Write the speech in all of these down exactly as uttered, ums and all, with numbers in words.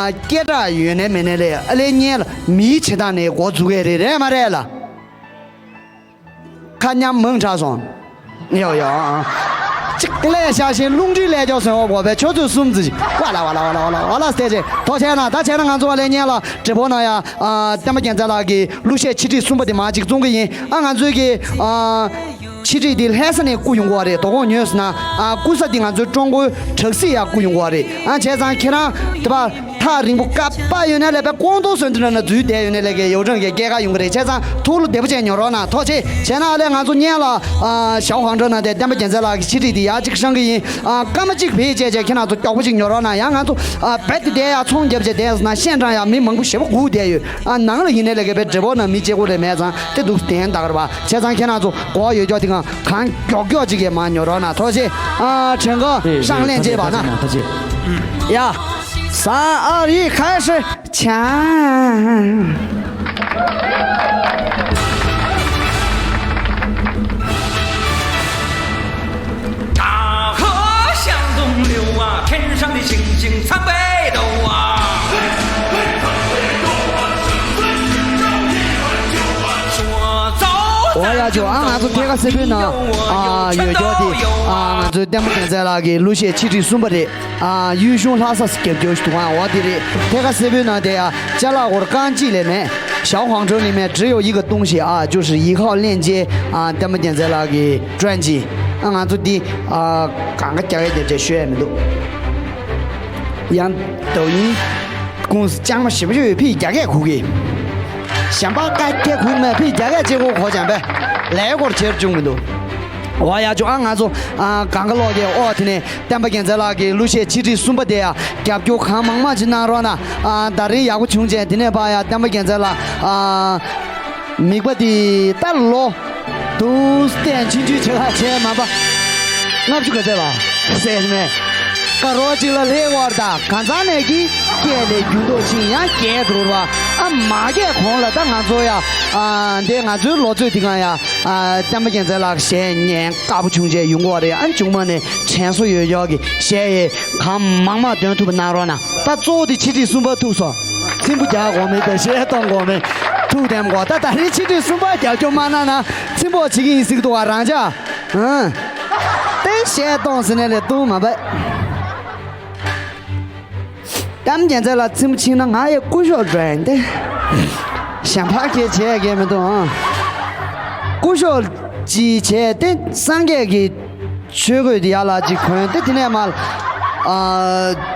སྐད་གྲགས་ཡོད་ནའི་མེད་ནའི་ལས་ཨ་ལེ་སྙན་ལ་མིའི་བྱེད་སྟངས་ནས་འགོ་འཛུགས་ཡས་རེད། རེད་མ་རེད་ལ། ཁ་མཉམ་མང་དྲགས་སོང་། ཡོ་ཡོ། གཅིག་ཀླད་ཤ་ཞེན་རླུང་མཁྲིས་ཀླད་ཀྱོག་སོན་འོག་གོ་བའི་ཆུ་ཚོད་གསུམ་ཙམ་ཞིག་ཝ་ལ་ཝ་ལ་ཝ་ལ་ཝ་ལ་ཝ་ལ་སྟེ་ཅེ་ཐོག་ཆེན་ན་ད་ཆེན་ན་ང་ཚོ་བ་ལས་ཉན་ལ་བགྲེས་པོ་ན་ཡ། བསྟན་པ་རྒྱལ་མཚན་ལགས་ཀྱི་གླུ་གཞས་ཆེ་ཁྲི་གསུམ་པ་དེ་མ་གཅིག་བཙོང་གི་ཡིན། ཨ་ང་ཚོའི་གི་ཆེ་ཁྲི་དེ་ལྷ་ས་ནས་བསྐུར་ཡོང་གོ་བ་རེད། དོ་དགོང་ཉོས་སོང་ན་ཨ་བསྐུར་ས་དེ་ང་ཚོའི་ཀྲུང་གོའི་བྲག་སྲིད་ཡ་བསྐུར་ཡོང་གོ་བ་རེད། ཨ་བྱས་ཙང་ཁྱེད་རང་དེ་པ། ཐག་རིང་པོ་ཀ་པ་ཡོད་ན་ལས་པའི་ཀོང་ཏོ་སོན་དུ་ན་འཛུལ་བསྡད་ཡོད་ན་ལས་ཀའི་ཡོ་ཀྲང་གི་སྐད་ཁ་ཡོང་གི་རེད། བྱས་ཙང་ཐུགས་ལ་བདེ་པོ་བྱས་ཉོ་རོགས་གནང་། ཐུགས་རྗེ་ཆེ། བྱས་ན་ཨ་ལས་ང་ཚོ་སྔོན་ལ་ཞའོ་ཧང་ཀྲོ་ནང་དེ་བསྟན་པ་རྒྱལ་མཚན་ལགས་ཀྱི་ཆེ་ཁྲི་དེ་ཡར་གཅིག་བསྲང་གི་ཡིན། ཨ་སྐར་མ་གཅིག་བེད་སྤྱད་བྱས་ཁྱེད་རང་ཚོ་མགྱོགས་པོ་ཅིག་ཉོ་རོགས་གནང་། ཡང་ང་ཚོ་ཨ་རྦད་དེ་བསྡད་ཡ་ཚོང་རྒྱབ་བྱས་བསྡད་ཡ་སོང་ན་ཤན་ཀྲང་ཡ་མི་མང་པོ་ཞེ་པོ་སྒུག་བསྡད་ཡོད། ཨ་ནང་ལ་ཡིན་ན་ལས་ཀའི་བའི་བགྲེས་པོ་ན་མི་སྐྱེ་དགུ་ལས་མེད་ཙང་དེ་འདུག་བསྟན་ད་གར་བ། བྱས་ཙང་ཁྱེད་རང་ཚོ་གོ་ཡོད་ཀྱོག་དེ་གང་གང་མགྱོགས་མགྱོགས་ཅིག་གིས་མ་ཉོ་རོགས་གནང་། ཐུགས་རྗེ་ཆེ། ཨ་ཁྲེང་ཀོ་དེ་ཧྲང་ལེན་བྱེད་པ་ན་ཐུགས་རྗེ་ཆེ། ཡ། ས་ཨ་རི་ཁ་ཧྲི་ཆ། འོ་ཡ་ཇོ་ཨ་ང་ཚོ་ཐད་ཀ་སེར་པོའི་ནང་ཨ་ཡོད་ཀྱོག་དེ་ཨ་ང་ཚོའི་བསྟན་པ་རྒྱལ་མཚན་ལགས་ཀྱི་གླུ་གཞས་ཆེ་ཁྲི་གསུམ་པ་རེད། ཨ་ཡུལ་གཞུང་ལྷ་ས་སུ་རྒྱབ་སྐྱོར་ཞུ་དུ་ཨ་འོ་དེ་རེད། ཐད་ཀ་སེར་པོའི་ནང་དེ་ཡ་ཅ་ལག་སྐོར་རྐང་གཅིག་ལས་མེད། 小黄车里面只有一个东西啊，就是一号链接啊， བསྟན་པ་རྒྱལ་མཚན་ལགས་ཀྱི་专辑ཨ་ང་ཚོ་འདི་ཨ་གང་ག་རྒྱག་ཡས་དེ་འདྲ་ཤོད་ཡས་མི་འདུག་ཡང་抖音ཀུང་སི་ལྕང་མ་ཞེ་པོ་ཅིག་ཡོད། ཕི་རྒྱ་སྐད་གུག་གི་གཞན་པ་ཀ་ཁྱེད་གུག་མེད། ཕི་རྒྱ་སྐད་ཅིག་གུག་གོ་ཅང་པས་ལས་སྐོར་བྱེད་བཅུག་མི་འདུག་འོ་ཡ་ཅོ་ཨ་ང་ཚོ་ཨ་གང་ག་ལོག་གི་ཨོ་དེ་ནས་བསྟན་པ་རྒྱལ་མཚན་ལགས་ཀྱི་གླུ་གཞས་ཆེ་ཁྲི་གསུམ་པ་དེ་ཡ་རྒྱབ་སྐྱོར་གང་མང་མང་ཅིག་གནང་རོགས་གནང་། ཨ་ད་རིང་ཡག་པོ་བྱུང་བྱས་དེ་ནས་ཕར་ཡ་བསྟན་པ་རྒྱལ་མཚན་ལགས་ཨ་མིག་པ་དེ་ལྟ་ལོ་དུ་བསྟན་ཆུང་ཆུང་བྱེད་ཁ་བྱས་མ་པ་ལྔ་བཅུ་ག་ཚད་པ་ཟེར་མེད། ཀ་རོ་གཅིག་ལ་ལྷེ་བར་དང་གང་ཚང་ནས་ཀྱི་སྐད་ལས་རྒྱུན་དུ་ཕྱིན་ཡང་སྐད་དུར་བ་ཨ་མ་སྐད་གོང་ལ་ད་ང་ཚོ་ཡ་ཨ་འདི་ང་ཚོའི་ལོ་ཚོད་འདི་གང་ཡ་ཨ་བསྟན་པ་རྒྱལ་མཚན་ལགས་གཞས་ཉན་དཀའ་པོ་བྱུང་བྱས་ཡོང་གི་བ་རེད། ཨ་ཆུང་མ་ནས་དྲན་གསོ་ཡོད་ཡོད་ཀྱི་གཞས་ཡས་གང་མང་མང་འདོན་ཐུབ་པ་གནང་རོགས་གནང་། ད་གཙོ་བོ་དེ་ཆེ་ཁྲི་གསུམ་པ་ཐུག་སོང་། ཚིམ་པོ་རྒྱག་དགོས་མེད་པའི་གཞས་གཏོང་དགོས་མེད། ཐུག་དེམ་དགོས། ད་ད་རེས་ཆེ་ཁྲི་གསུམ་པ་རྒྱབ་སྐྱོར་མ་གནང་ན་ཚིམ་པོ་བྱེད་ཀྱི་ཡིན་ཟེར་གི་འདུག་བ་རང་ཅག་ཨང་། དེ་གཞས་གཏོང་ཟེར་ནས་ལས་གཏོང་མ་པ། གཏམ་རྒྱལ་མཚན་ལ་ཚིམ་ཕྱིན་ན་ང་ཡི་སྐུ་ཞབས་འགྲོ་ཡིན་ཏེ། གཞན་ཕར་ཁྱེད་བྱས་ཀྱི་མི་འདུག་ཨང་། སྐུ་ཞབས་ཅིག་བྱས་ཏེ་སངས་རྒྱས་ཀྱི་ཆོས་གོས་དེ་ཡར་ལ་ཅིག་གོན་ཏེ་དེ་ནས་མར་ཨ་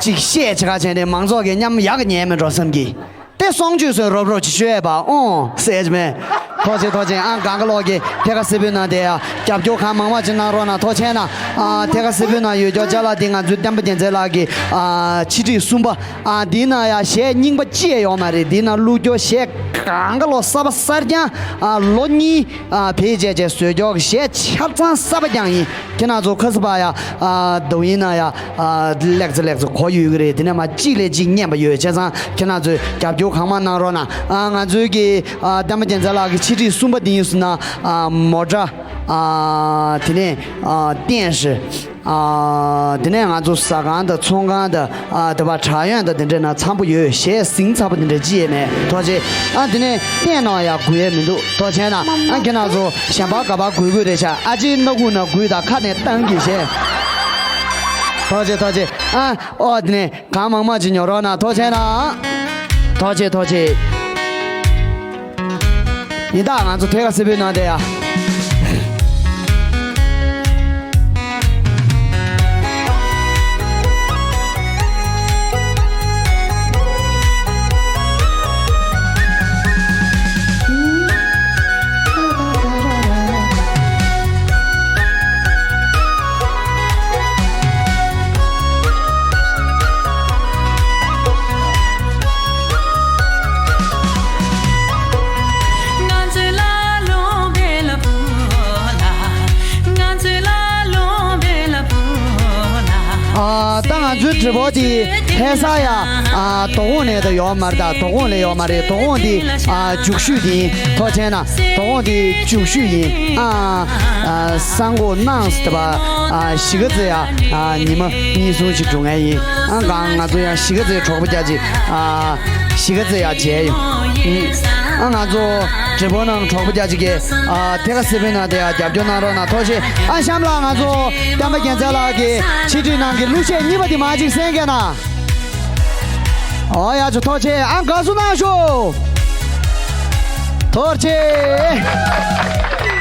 ཅིག་བཤད་བྱེད་ཁ་བྱས་ཏེ་མང་ཚོགས་ཀྱི་མཉམ་ཡག་གི་ཉལ་མི་འགྲོ་བསམ་གྱི། དེ་སོང་ཆུད་སོན་རོབ་རོབ་ཅིག་ཤོད་ཡས་པ་ཨོང་ཟེར་གྱི་མེད། ཐུགས་རྗེ་ཆེ་ཐུགས་རྗེ་ཆེ། ཨ་གང་ག་ལོག་གི་ཐད་ཀ་སེར་པོའི་ནང་དེ་ཡ་རྒྱབ་སྐྱོར་གང་མང་མང་ཅིག་གནང་རོགས་གནང་། ཐུགས་རྗེ་ཆེ་གནང་། ཨ་ཐད་ཀ་སེར་པོའི་ནང་ཡོད་ཀྱོག་ཅ་ལག་འདི་ང་ཚོའི་བསྟན་པ་རྒྱལ་མཚན་ལགས་ཀྱི་ཨ་ཆེ་ཁྲི་གསུམ་པ། ཨ་འདིའི་ནང་ཡ་གཞས་རྙིང་པ་ཅི་ཡང་ཡོད་མ་རེད། འདིའི་ནང་བླུགས་ཀྱོག་གཞས་གང་ག་ལོག་གསར་པ་གསར་རྐྱང་ཨ་ལོ་གཉིས་ཨ་བེད་སྤྱད་བྱས་བཟོས་ཀྱོག་གཞས་ཆ་ཚང་གསར་པ་རྐྱང་ཡིན། ཁྱེད་རང་ཚོ་ཁ་སི་པ་ཡ་ཨ་དོ་ཡིན་ན་ཡ་ཨ་ལེགས་ཚེ་ལེགས་ཚེ་གོ་ཡོད་ཀྱི་རེད། དེ་ནས་མ་གཅིག་ལས་གཅིག་སྙན་པ་ཡོད། བྱས་ཙང་ཁྱེད་རང་ཚོས་རྒྱབ་སྐྱོར་གང་མང་གནང་རོགས་གནང་། ཨ་ང་ཚོའི་གི་ཨ་བསྟན་པ་རྒྱལ་མཚན་ལགས་ཀྱི་ཆེ་ཁྲི་གསུམ་པ་འདི་ཡིན་སོང་ན་ཨ་མོ་ཊ་ཨ་དེ་ནས་ཨ་རྟེན་གཞི་ཨ་དེ་ནས་ང་ཚོ་ཟ་ཁང་དང་ཚོང་ཁང་དང་ཨ་དེ་པ་དྲ་ཡོན་དང་དེ་འདྲས་ན་འཚམ་པོ་ཡོད། གཞས་ཟིང་ཚ་པོ་དེ་འདྲས་ཅི་ཡས་མེད། ཐུགས་རྗེ་ཆེ། ཨ་དེ་ནས་བསྟན་ནང་ཡ་དགོས་ཡས་མི་འདུག་ཐུགས་རྗེ་ཆེ་གནང་། ཨ་ཁྱེད་རང་ཚོ་གཞན་པ་ག་པར་དགོས་དགོས་རེད་ཤག་ཨ་ཅེ་སྣ་ཁུག་ན་དགོས་དང་ཁ་ནས་བཏང་གི་ཤེས། ཐུགས་རྗེ་ཆེ་ཐུགས་རྗེ་ཆེ། ཨ་ཨོ་དེ་ནས་གང་མང་མང་ཅིག་ཉོ་རོགས་གནང་། ཐུགས་རྗེ་ཆེ་གནང་། ཐུགས་རྗེ་ཆེ་ཐུགས་རྗེ་ཆེ། ཡིན་ད་ང་ཚོ་ཐད་ཀ་སེར་པོའི་ནང་དེ་ཡ། ཨ་ད་ང་ཚོའི་བགྲེས་པོ་དེ་ལྷ་ས་ཡ་ཨ་དོ་དགོང་ནས་ད་ཡོད་མ་རེད། ད་དོ་དགོང་ལས་ཡོད་མ་རེད། དོ་དགོང་དེ་ཨ་མཇུག་ཤོས་དེ་ཡིན། ཐུགས་རྗེ་ཆེ་གནང་། དོ་དགོང་དེ་མཇུག་ཤོས་ཡིན། ཨ་ཨ་སང་དགོང་གནངས་ཟེར་བ། ཨ་གཞིས་ཀ་རྩེ་ཡ་ཨ་ཉི་མ་གཉིས་གསུམ་ཞིག་འགྲོ་མཁན་ཡིན། ཨ་གང་ང་ཚོ་ཡང་གཞིས་ཀ་རྩེའི་གྲོགས་པོ་རྒྱ་ཅིག་ཨ་གཞིས་ཀ་རྩེ་ཡ་མཇལ་ཡོང་། ཨ་ང་ཚོ་བགྲེས་པོ་ནང་གྲོགས་པོ་རྒྱ་ཅིག་གིས་ཨ་ཐད་ཀ་སེ་བུན་ནང་དེ་ཡ་རྒྱབ་སྐྱོར་གནང་རོགས་གནང་། ཐུགས་རྗེ་ཆེ། ཨ་གཤམ་ལ་ང་ཚོ་བསྟན་པ་རྒྱལ་མཚན་ལགས་ཀྱིས་ཕྱི་དྲིལ་ནང་གི་གླུ་གཞས་གཉིས་པ་དེ་མ་ཅིག་གསན་གས་ན། ཨོ་ཡ་ཆོ་ཐུགས་རྗེ་ཆེ། ཨ་དགའ་བསུ་གནང་ཤོག་ཐུགས་རྗེ་ཆེ།